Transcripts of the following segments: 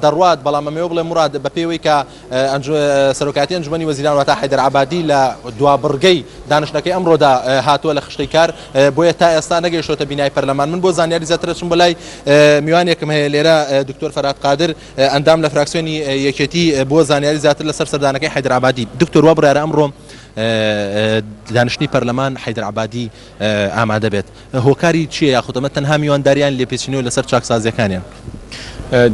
دەڕوات، بەڵام ئەمەوێ بڵێم موراد بەپێی ئەوەی کە سەرۆکایەتی ئەنجومەنی وەزیران واتە حەیدەر عەبادی لە دوا بڕگەی دانیشتنەکەی ئەمڕۆدا هاتووە لە خشتەی کار، بۆیە تا ئێستا نەگەیشتۆتە بینای پەرلەمان. من بۆ زانیاری زیاتر ئەچم بۆ لای میوانێکم هەیە لێرە دکتۆر فەرهاد قادر ئەندام لە فراکسیۆنی یەکێتی بۆ زانیاری زیاتر لەسەر سەردانەکەی حەیدەر عەبادی. دکتۆر وا بڕیارە ئەمڕۆ دانیشتنی پەرلەمان حەیدەر عەبادی ئامادە بێت. هۆکاری چیە یاخود ئەمە تەنها میوانداریان لێپێچینەوە لەسەر چاکسازیەکانیان؟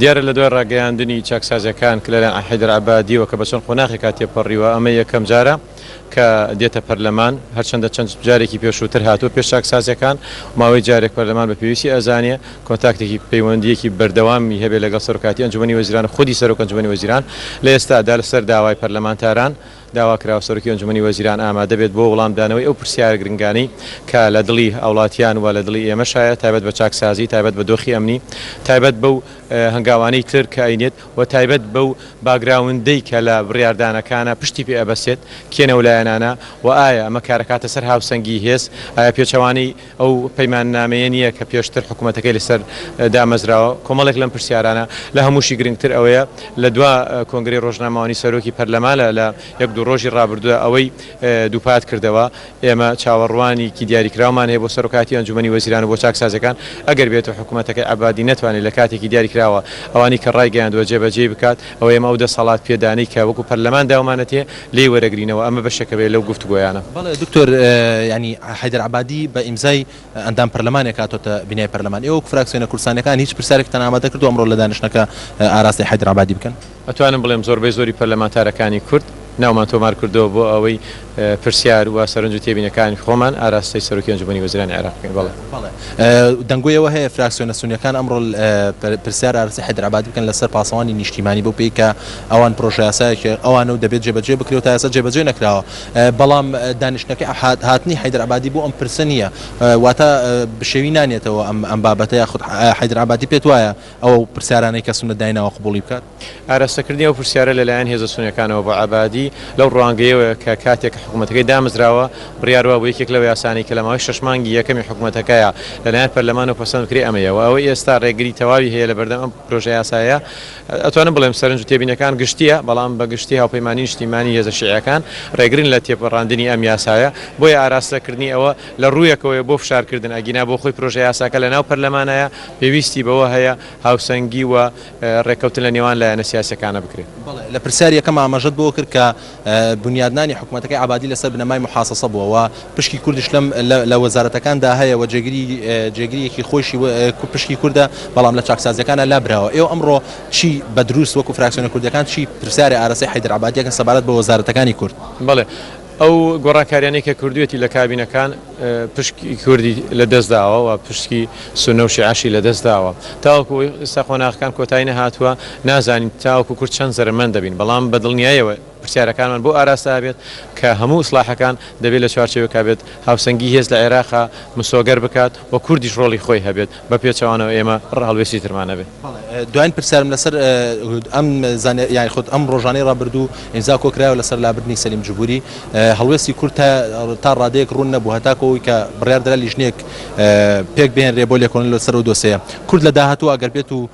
دیارە لە دوای ڕاگەیاندنی چاکسازیەکان کە لەلایەن حەیدەر عەبادیەوە کە بە چەند قۆناغێکا تێپەڕیوە ئەمە یەکەم جارە کە دێتە پەرلەمان هەرچەندە چەند جارێکی پێشووتر هاتووە پێش چاکسازیەکان ماوەی جارێک پەرلەمان بە پێویستی ئەزانێ کۆنتاکتێکی پەیوەندیەکی بەردەوامی هەبێ لەگەڵ سەرۆکایەتی ئەنجومەنی وەزیران و خودی سەرۆک ئەنجومەنی وەزیران لە ئێستادا لەسەر داوای پەرلەمانتاران داوا کراوە سەرۆکی ئەنجومەنی وەزیران ئامادە بێت بۆ وڵامدانەوەی ئەو پرسیارە گرنگانەی کە لە دڵی هاوڵاتیان و لە دڵی ئێمەشایە تایبەت بە چاکسازی، تایبەت بە دۆخی ئەمنی، تایبەت بەو هەنگاوانەی تر کە ئەینێت و تایبەت بەو باکگراوندەی کە لە بڕیاردانەکانە پشتی پێ ئەبەستێت کێن ئەو لایەنانە و ئایا ئەمە کارەکاتە سەر هاوسەنگی هێز، ئایا پێچەوانەی ئەو پەیماننامەیە نییە کە پێشتر حکومەتەکەی لەسەر دامەزراوە؟ کۆمەڵێک لەم پرسیارانە، لە هەمووشی گرنگتر ئەوەیە لە دوا کۆنگرەی ڕۆژنامەوانی سەرۆکی پەرلەمان لە یەک دوو ڕۆژی ڕابردوودا ئەوەی دووپات کردەوە، ئێمە چاوەڕوانیکی دیاریکراومان هەیە بۆ سەرۆکایەتی ئەنجومەنی وەزیران و بۆ چاکسازیەکان، ئەگەر بێتو حکومەتەکەی عەبادی نەتوانێت لە کاتێکی دیاریکراوە ئەوانەی کە ڕایگەیاندووە جێبەجێی بکات، ئەوە ئێمە ئەو دەسەڵات پێدانەی کە وەکو پەرلەمان داومانەتێ لێی وەرەگرینەوە، ئەمە بەشێکە بێت لەو گفتوگۆیانە. بەڵێ دکتۆر یانی حەیدەر عەبادی بە ئیمزای ئەندام پەرلەمانێک هاتۆتە بینای پەرلەمان، ئێوە وەک فراکسیۆنە کوردستانیەکان هیچ پرسیارێکتان ئامادە کردووە ئەمڕۆ لە دانیشتنەکە ئاراستەی حەیدەر عەبادی بکەن؟ ئەتوانم بڵێم زۆربەی زۆری پەرلەمانتارەکانی کورد ناومان تۆمار کردووە بۆ ئەوەی پرسیار و سەرنج و تێبینەکانی خۆمان ئاراستەی سەرۆکی ئەنجومەنی وەزیرانی عێراق بکەین. بەڵێ. بەڵێ. دەنگۆی ئەوە هەیە فراکسیۆنە سونیەکان ئەمڕۆ پرسیار ئاراستەی حەیدەر عەبادی بکەن لەسەر پاسەوانی نیشتیمانی بەو پێی کە ئەوان پرۆژەیاسایەکی ئەوانە و دەبێت جێبەجێ بکرێت و تا ئێستا جێبەجێ نەکراوە. بەڵام دانیشتنەکەی هاتنی حەیدەر عەبادی بۆ ئەم پرسە نییە. واتە بشێوی نانێتەوە ئەم بابەتە یاخود حەیدەر عەبادی پێت وایە ئەو پرسیارانەی کە سوننە دایناوە قبوڵی بکات؟ ئاراستەکردنی ئەو پرسیارە لەلایەن هێزە سوننەکانەوە بۆ عەبادی لەو ڕوانگەیەوەیە کە کاتێک کە حکومەتەکەی دامەزراوە بڕیار وابوو یەکێک لەو یاسانەی کە لە ماوەی شەش مانگی یەکەمی حکومەتەکەیا لەلایەن پەرلەمانەوە پەسەند بکرێت ئەمەیە و ئەوەی ئێستا ڕێگری تەواوی هەیە لەبەردەم ئەم پرۆژە یاسایە ئەتوانم بڵێم سەرنج و تێبینیەکان گشتیە بەڵام بە گشتی هاوپەیمانی نیشتیمانی هێزە شیعیەکان ڕێگرن لە تێپەڕاندنی ئەم یاسایە بۆیە ئاراستەکردنی ئەوە لە ڕوویەکەوەیە بۆ فشارکردن ئەگینا بۆ خۆی پرۆژە یاساکە لەناو پەرلەمانایە پێویستی بەوە هەیە هاوسەنگی و ڕێککەوتن لە نێوان لایەنە سیاسیەکانە بکرێت. بەڵێ، لە پرسیاری یەکەم ئاماژەت بەوە کرد کە بونیادنانی حکومەتەکەی عەبادی لەسەر بنەمای موحاسەسە بووە و پشکی کوردیش لەم لە وەزارەتەکاندا هەیە و جێگری جێگریەکی خۆیشی پشکی کوردە بەڵام لە چاکسازیەکانا لابراوە. ئێوە ئەمڕۆ چی بە دروست وەکو فراکسیۆنە کوردیەکان چی پرسیارێ ئارەسەی حەیدەر عەبادی ئەکەن سەبارەت بە وەزارەتەکانی کورد؟ بەڵێ، ئەو گۆڕانکاریانەی کە کردوویەتی لە کابینەکان پشکی کوردی لە دەست داوە و پشکی سوننە و شیعەشی لە دەست داوە. تاوەکو ئێستا قۆناغەکان کۆتایی نەهاتووە، نازانین تاوەکو کورد چەند زەرەرمەند دەبین، بەڵام بە دڵنیایەوە پرسیارەکانمان بۆ ئاراستە ئەبێت کە هەموو ئیسڵاحەکان دەبێت لە چوارچێوەیەکا بێت هاوسەنگی هێز لە عێراقا مسۆگەر بکات و کوردیش ڕۆڵی خۆی هەبێت، بە پێچەوانەوە ئێمە هەڵوێستی ترمان ئەبێت. بەڵێ دواین پرسیارم لەسەر ئەم زانیاری یانی خود ئەم ڕۆژانەی ڕابردوو ئیمزا کۆکرایەوە لەسەر لابردنی سەلیم جبوری هەڵوێستی کورد تا تا ڕادەیەک ڕوون نەبوو هەتاکو ئەوەی کە بڕیار درا لیژنەیەک پێک بهێنرێ بۆ لێکۆڵینەوە لەسەر ئەو دۆسێیە کورد لە داهاتوو ئەگەر بێت و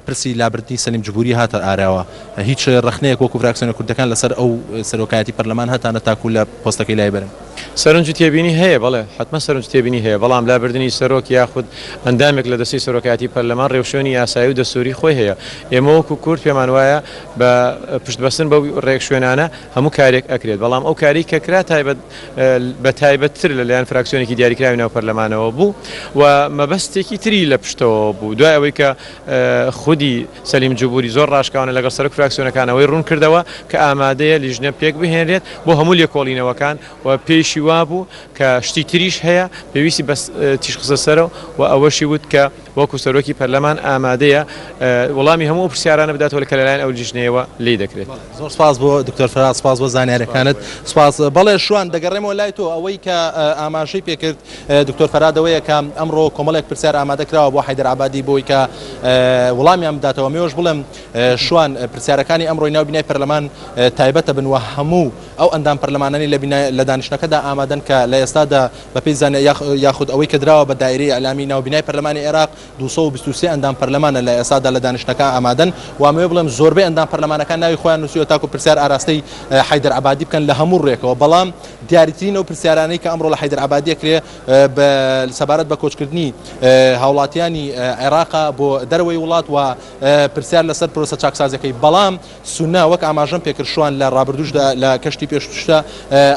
پرسی لابردنی سەلیم جبوری هاتە ئاراوە هیچ ڕەخنەیەک وەکو فراکسیۆنە کوردەکان لەسەر ئەو سەرۆکایەتی پەرلەمان هەتانە تاکو لە پۆستەکەی لای بەرن؟ سەرنج و تێبینی هەیە، بەڵێ حەتمەن سەرنج و تێبینی هەیە، بەڵام لابردنی سەرۆک یاخود ئەندامێک لە دەستەی سەرۆکایەتی پەرلەمان ڕێوشوێنی یاسایی و دەستووری خۆی هەیە، ئێمە وەکو کورد پێمان وایە بە پشتبەستن بەو ڕێکشوێنانە هەموو کارێک ئەکرێت، بەڵام ئەو کارەی کە کرا تایبەت بە تایبەتتر لە لایەن فراکسیۆنێکی دیاریکراوی ناو پەرلەمانەوە بوو و مەبەستێکی تری لە پشتەوە بوو دوای ئەوەی کە خودی سەلیم جبوری زۆر ڕاشکاوانە لەگەڵ سەرۆک فراکسیۆنەکان ئەوەی ڕوون کردەوە کە ئامادەیە لیژنە پێک بهێنرێت بۆ هەموو لێکۆڵینەوەکان و پێیشی وابوو کە شتی تریش هەیە پێویستی بە تیشک خستە سەرەوە و ئەوەشی وت کە وەکو سەرۆکی پەرلەمان ئامادەیە وەڵامی هەموو ئەو پرسیارانە بداتەوە کە لەلایەن ئەو لیژنەیەوە لێی دەکرێت. زۆر سپاس بۆ دکتۆر فەرهاد، سپاس بۆ زانیاریەکانت. سپاس. بەڵێ شوان، دەگەڕێمەوە لای تۆ، ئەوەی کە ئاماژەی پێکرد دکتۆر فەرهاد ئەوەیە کە ئەمڕۆ کۆمەڵێک پرسیار ئامادە کراوە بۆ حەیدەر عەبادی بۆی کە وڵامیان بداتەوە. مێوەش بڵێم شوان، پرسیارەکانی ئەمڕۆی ناو بینای پەرلەمان تایبەتە بن و هەموو ئەو ئەندام پەرلەمانانەی لە دانیشتنەکەدا ئامادەن کە لە ئێستادا بەپێی زانیاری یاخود ئەوەی کە دراوە بە دایرەی ئیعلامی ناو بینای پەرلەمانی عێراق. 223 ئەندام پەرلەمانە لە ئێستادا لە دانیشتنەکە ئامادەن و ئەمەوێ بڵێم زۆربەی ئەندام پەرلەمانەکان ناوی خۆیان نووسیوە تاکو پرسیار ئاراستەی حەیدەر عەبادی بکەن لە هەموو ڕووێکەوە بەڵام دیاریترین ئەو پرسیارانەی کە ئەمڕۆ لە حەیدەر عەبادی ئەکرێ سەبارەت بە کۆچکردنی هاوڵاتیانی عێراقە بۆ دەرەوەی وڵات و پرسیار لەسەر پرۆسە چاکسازیەکەی بەڵام سونە وەک ئاماژەم پێکرد شوان لە ڕابردووشدا لە کەشتی پێشووشدا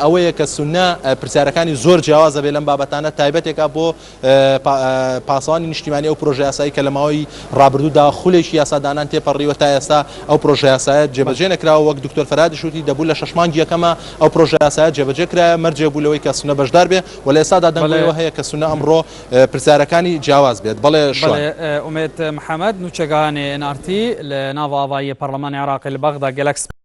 ئەوەیە کە سونە پرسیارەکانی زۆر جیاوازە بێ لەم بابەتانە تایبەتێکە بۆ پاسەوانی نیشتیمانی ئەو پرۆژەیاسایی کە لە ماوەی ڕابردوودا خولێکی یاسادانان تێپەڕیوە تا ئێستا ئەو پرۆژەیاسایە جێبەجێ نەکراوە وەک دکتۆر فەرهادیش وتی دەبوو لە شەش مانگی یەکەما ئەو پرۆژەیاسایە جێبەجێ کرایە مەرجێک بوو لەوەی کە سونە بەشدار بێ و لە ئێستادا دەنگ بەڵێ. بۆیەوە هەیە کە سونە ئەمڕۆ پرسیارەکانی جیاواز بێت بەڵێ شوان. بەڵێ ئومێد محەمەد نوچەگەهانێ ئێن ئاڕ تی لە ناڤ ئاڤاییە پەڕلەمانی عێراقی لە بەغدا گەلەک سپاس.